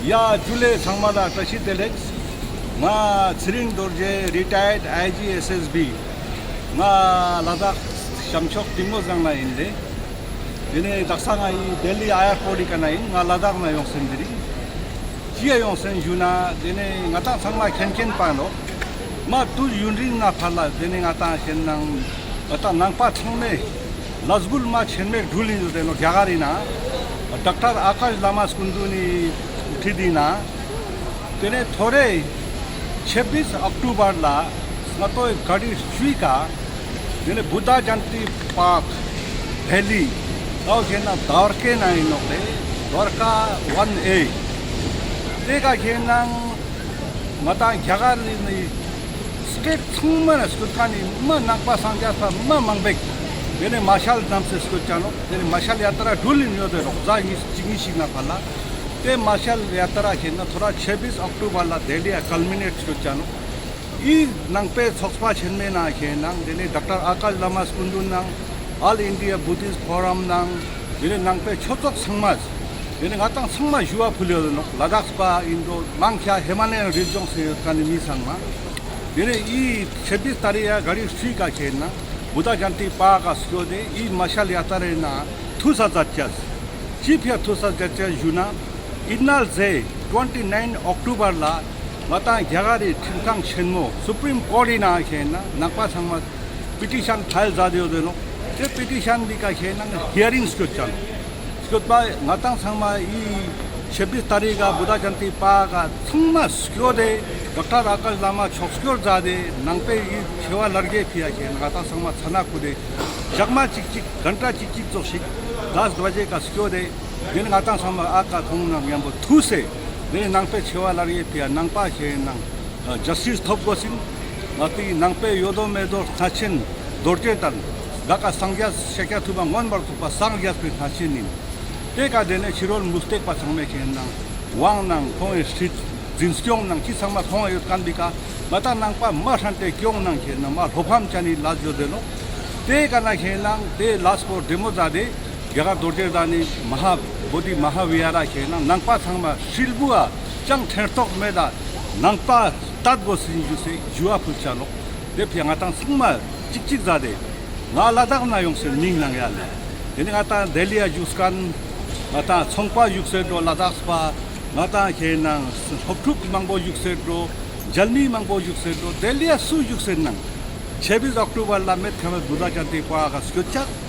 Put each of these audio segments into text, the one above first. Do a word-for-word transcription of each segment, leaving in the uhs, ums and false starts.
ཡ་ཇུ་ལེ། ཚང་མ་ལ་བཀྲ་ཤིས་བདེ་ལེགས། ང་ཚེ་རིང་རྡོ་རྗེ། རི་ཊ་ཡར་ཌ་ཨའི་ཇི་ཨེས་ཨེས་བི། ང་ལ་དྭགས་བྱང་ཕྱོགས་གཏིང་མོ་སྒང་ན་ཡིན་ལེ། དེ་ནས་དག་ས་ང་ཡི་ལྡི་ལི་ཨེར་པོརཊ་ཀ་ན་ཡིན། ང་ལ་དྭགས་ན་ཡོང་སེམས་འདི་རིང་། ཅི་ཡ་ཡོང་སེམས་ཞུ་ན། དེ་ནས་ང་ཏང་ཚང་མ་མཁྱེན་མཁྱེན་པ་ནོག། མ་དུས་ཡུན་རིང་ན་ཕར་ལ་དེ་ནས་ང་ཏང་ཁེ་ནང་ང་ཏང་ནང་པ་ཚང་མས་ལས་འགུལ་མ་ཆེན་མོ་འགྲུལ་ཡིན་ཡོད་དེ་ནོག། རྒྱ་གར་ཡིན་ན་ཌོག་ཊར་ཨ་ཀཱཤ་བླ་མ་སྐུ་མདུན་ནི་ཁྲིད་དེ་ན། དེ་ནས་ཐོ་རེ་ཆབ་བིས་ཨོག་ཊོ་བར་ལ་སྔ་ཏོའི་ག་རི་བཅུའི་ཀ་དེ་ནས་བུདྡྷ་ཇ་ཡན་ཏི་པཱརཀ་ལྡི་ལི་ལའོ་ཁེ་ནང་དྭ་ར་ཀའི་ནང་ཡིན་ནོག་ལེ། དྭ་ར་ཀ་ཝན་ཨེ། དེ་ཀ་ཁེ་ནང་ང་ཏང་རྒྱ་གར་ནི་སི་ཊེཊ་ཚང་མ་ན་སྐྱོད་མཁན་ནི་མ་ནང་པ་སངས་རྒྱས་པ་མ་མང་པོ་དེ་ནས་མ་ཤལ་བསྣམས་ཏེ་སྐྱོད་ཅ་ནོག། དེ་ནས་མ་ཤལ་ཡ་ཏྲ་འགྲུལ་ཡིན་ཡོད་དེ་ནོག། གཟའ་ཉི་གཅིག་ཉི་ཤུ་ན་ཕར་ལ། དེ་མ་ཤལ་ཡ་ཏྲ་ཁེ་ན་ཐོ་རེ་ཆབ་བིས་ཨོག་ཊོ་བར་ལ་ལྡི་ལི་ཡ་ཀལ་མི་ནེཊ་སྐྱོད་ཅ་ནོག། ཨི་ནང་པའི་ཚོགས་པ་ཆེན་མོའི་ནང་ཁེ་ནང་དེ་ནས་ཌོག་ཊར་ཨ་ཀཱཤ་བླ་མ་སྐུ་མདུན་ནང་། ཨོལ་ཨིན་ཌི་ཡ་བུ་དིསྟ་ཕོ་རམ་ནང་། དེ་ནས་ནང་པའི་ཆོས་ཚོགས་ཚང་མ། དེ་ནས་ང་ཏང་ཚང་མ་ཞུ་བ་ཕུལ་ཡོད་ནོག། ལ་དྭགས་པ་ཡིན་འགྲོ། མང་ཆེ་ཧི་མ་ལ་ཡན་རི་ཇན་སི་ཡོད་མཁན་ནི་མི་ཚང་མ། དེ་ནས་ཨི་ཆབ་བིས་ཏ་རིག་ཡ་ག་རི་བཅུའི་ཀ་ཁེ་ནང་བུདྡྷ་ཇ་ཡན་ཏི་པཱརཀ་ག་སྐྱོད་དེ་ཨི་མ་ཤལ་ཡ་ཏྲ་རེ་ནང་ཐུགས་ས་མཛད་ཅས། ཅི་ཕི་ཡ་ཐུགས་ས་མཛད་ཅས་ཞུ་ན། ཨིན་ནལ་ཟེ་ཊུ་ཝེན་ཊི་ནཱའིན་ཨོག་ཊོ་བར་ལ་ང་ཏང་རྒྱ་གར་རི་ཁྲིམས་ཁང་ཆེན་མོ་སུ་པྲིམ་ཀོརཊ་ཡི་ནང་ཁེ་ནང་ནང་པ་ཚང་མ་པི་ཊི་ཤན་ཕའིལ་མཛད་དེ་ཡོད་དེ་ནོག། དེ་པི་ཊི་ཤན་འདི་ཀ་ཁེ་ནང་ཧི་ཡ་རིང་སྐྱོད་ཅ་ནོག། སྐྱོད་པ་ང་ཏང་ཚང་མ་ཨི་ཆབ་བིས་ཏ་རིག་ག་བུདྡྷ་ཇ་ཡན་ཏི་པཱརཀ་ག་ཚང་མ་སྐྱོད་དེ་ཌོག་ཊར་ཨ་ཀཱཤ་བླ་མ་ཕྱོགས་སྐྱོར་མཛད་དེ་ནང་པའི་ཨི་ཆེ་བ་ལར་གེ་ཕི་ཡ་ཁེ་ནང་ང་ཏང་ཚང་མ་ཚ་ན་ཁུ་དེ་ཞག་མ་གཅིག་གཅིག་གན་ཊ་གཅིག་གཅིག་ཙོགས་ཤིག་དཱས་བ་ཇེ་ཀ་སྐྱོད་དེ། དེ་ནས་ང་ཏང་ཚང་མ་ཨ་ཀ་ཁོང་ནང་མཉམ་པོ་ཐུགས་སེ། དེ་ནས་ནང་པའི་ཆེ་བ་ལར་གེ་ཕི་ཡ་ནང་པ་ཁེ་ནང་ཇས་ཊིས་ཐོབ་དགོས་ཤིང་། ང་ཏི་ནང་པའི་ཡོད་དོ་མེད་དོ་གནས་ཆེན་རྡོ་རྗེ་གདན་ག་ཀ་སངས་རྒྱས་ཤཱཀྱ་ཐུབ་པ་མངོན་པར་རྫོགས་པ་སངས་རྒྱས་པའི་གནས་ཆེན་ཡིན། དེ་ཀ་དེ་ནས་ཕྱི་རོལ་མུ་སྟེགས་པ་ཚང་མས་ཁེ་ནང་དབང་ནང་ཁོང་ངི་སྲིད་འཛིན་སྐྱོང་ནང་ཅི་ཚང་མ་ཁོང་ཡོད་མཁན་འདི་ཀ་ང་ཏང་ནང་པ་མ་ཧྲན་ཏེ་སྐྱོང་ནང་ཁེ་ནང་མ་ལྷོ་ཕམ་ཅན་ནི་ལས་ཡོད་དེ་ནོག། དེ་ཀ་ན་ཁེ་ནང་དེ་ལས་པོ་བདེ་མོ་མཛད་དེ་རྒྱ་གར་རྡོ་རྗེ་གདན་ནི་མ་ཧཱ་བོ་དྷི་མ་ཧཱ་བི་ཧཱར་ཁེ་ནང་ནང་པ་ཚང་མ་ཧྲིལ་བུའ་ཅང་ཕྲེང་ཐོགས་མེད་ད་ནང་པ་ལྟ་དགོས་ཟིན་ཞུ་སེ་ཞུ་བ་ཕུལ་ཆ་ནོག། དེ་ཕི་ང་ཏང་ཚང་མ་གཅིག་གཅིག་མཛད་དེ་ང་ལ་དྭགས་ན་ཡོང་སེ་མིང་ནང་ཡ་ལེ། དེ་ནི་ང་ཏང་ལྡི་ལི་ཡ་བཞུགས་མཁན་ང་ཏང་ཚོང་པ་བཞུགས་སེ་འགྲོ། ལ་དྭགས་པ་ང་ཏང་ཁེ་ནང་སློབ་ཕྲུག་མང་པོ་བཞུགས་སེ་འགྲོ། མཇལ་མི་མང་པོ་བཞུགས་སེ་འགྲོ། ལྡི་ལི་ཡ་སུ་བཞུགས་སེ་ནང་ཆབ་བིས་ཨོག་ཊོ་བར་ལ་མེད་ཁ་མེད་བུདྡྷ་ཇ་ཡན་ཏི་པཱརཀ་ག་སྐྱོད་ཅག།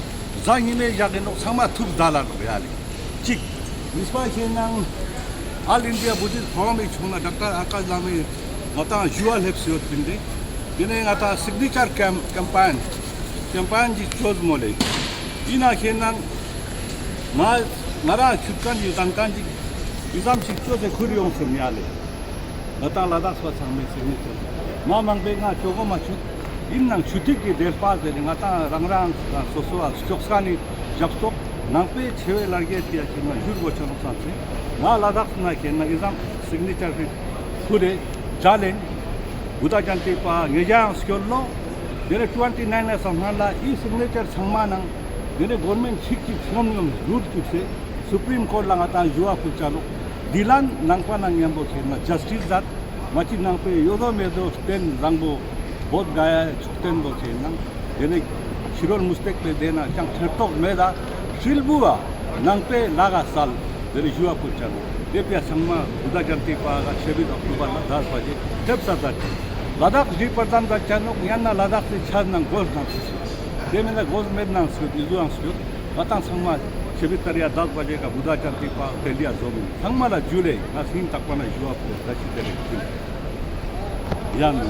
གཟའ་ཉི་མའི་ཞག་གི་ནོག། ཚང་མ་ཐུགས་དགའ་ལ་ནོག་ཡ་ལེ། གཅིག། གཉིས་པ་ཁེ་ནང་ཨོལ་ཨིན་ཌི་ཡ་བུ་དིསྟ་ཕོ་རམ་མི་ཆུང་ན་ཌོག་ཊར་ཨ་ཀཱཤ་བླ་མའི་ང་ཏང་ཞུ་བ་ལེབས་སེ་ཡོད་པིན་ཏེ། དེ་ནས་ང་ཏང་སིག་ནེ་ཅར་ཀེམ་ཀེམ་པེན་ཀེམ་པེན་ཅིག་བཅོས་མོ་ལེ། ཡིན་ན་ཁེ་ནང་ང་ང་རང་ཆུད་མཁན་ཡོད་དང་མཁན་ཅིག་ཡི་ཙམ་ཞིག་བཅོས་སེ་ཁུར་ཡོང་སེ་ཡ་ལེ། ང་ཏང་ལ་དྭགས་པ་ཚང་མའི་སིག་ནེ་ཅར་མ་མང་པོའི་ང་ཅོ་གོ་མ་ཆུད། ཡིན་ནང་ཆུ་ཐིགས་ཀྱི་དེ་སྤ་ཟེར་ནི་ང་ཏང་རང་རང་སོ་སོ་བ་ཅོག་ས་ནི་ཞབས་ཏོག་ནང་པའི་ཆེ་བའི་ལར་གེ་ཕི་ཡ་ཁེ་ནང་བཞུར་དགོས་ཆ་ནོག་བསམ་སེ། ང་ལ་དྭགས་ན་ཁེ་ནང་ཡི་ཙམ་སིག་ནེ་ཅར་ཕི་ཁུར་རེ་ཇ་ལེན། བུདྡྷ་ཇ་ཡན་ཏི་པཱརཀ་ངེ་ཞའང་སྐྱོད་ལོ། དེ་ནས་ཊུ་ཝེན་ཊི་ནཱའིན་ནས་སང་སྔ་ལ་ཨི་སིག་ནེ་ཅར་ཚང་མ་ནང་དེ་ནས་གོར་མེན་ཊ་ཞིག་ཅིག་སྙོམས་སྙོམས་རུལ་བཅུག་སེ་སུ་པྲིམ་ཀོརཊ་ལ་ང་ཏང་ཞུ་བ་ཕུལ་ཆ་ནོག། འདི་ལན་ནང་པ་ནང་མཉམ་པོ་ཁེ་ནང་ཇས་ཊིས་མཛད། མ་ཅི་ནང་པའི་ཡོད་དོ་མེད་དོ་རྟེན་བཟང་པོ་བོད་ག་ཡ་མཆོག་རྟེན་པོ་ཁེ་ནང་དེ་ནས་ཕྱི་རོལ་མུ་སྟེགས་པའི་དེ་ན་ཅང་ཕྲེང་ཐོགས་མེད་ད་ཧྲིལ་བུའ་ནང་པའི་ལ་ག་སལ། དེ་ནས་ཞུ་བ་ཕུལ་ཆ་ནོག། དེ་ཕི་ཡ་ཚང་མ་བུདྡྷ་ཇ་ཡན་ཏི་པཱརཀ་ག་ཆབ་བིས་ཨོག་ཊོ་བར་ལ་དཱས་བ་ཇེ་ཐེབས་ས་མཛད་ཅིག། ལ་དྭགས་ཞི་བར་མཛད་ཆ་ནོག། ཡང་ན་ལ་དྭགས་སི་ཆ་ནང་དགོས་ནང་སུ་སུ་དེ་མིན་ན་དགོས་མེད་ནང་སུ་དེ་ཟུའང་སུ་ཡོད། ང་ཏང་ཚང་མ་ཆབ་བིས་ཏ་རིག་ག་དཱས་བ་ཇེ་ཀ་བུདྡྷ་ཇ་ཡན་ཏི་པཱརཀ་ལྡི་ལི་ཡ་འཛོམས་ཡིན། ཚང་མ་ལ་ཇུ་ལེ། ང་སྙིང་ཐག་པ་ནས་ཞུ་བ་ཕུལ། བཀྲ་ཤིས་བདེ་ལེགས་ཡིན། ཡང་།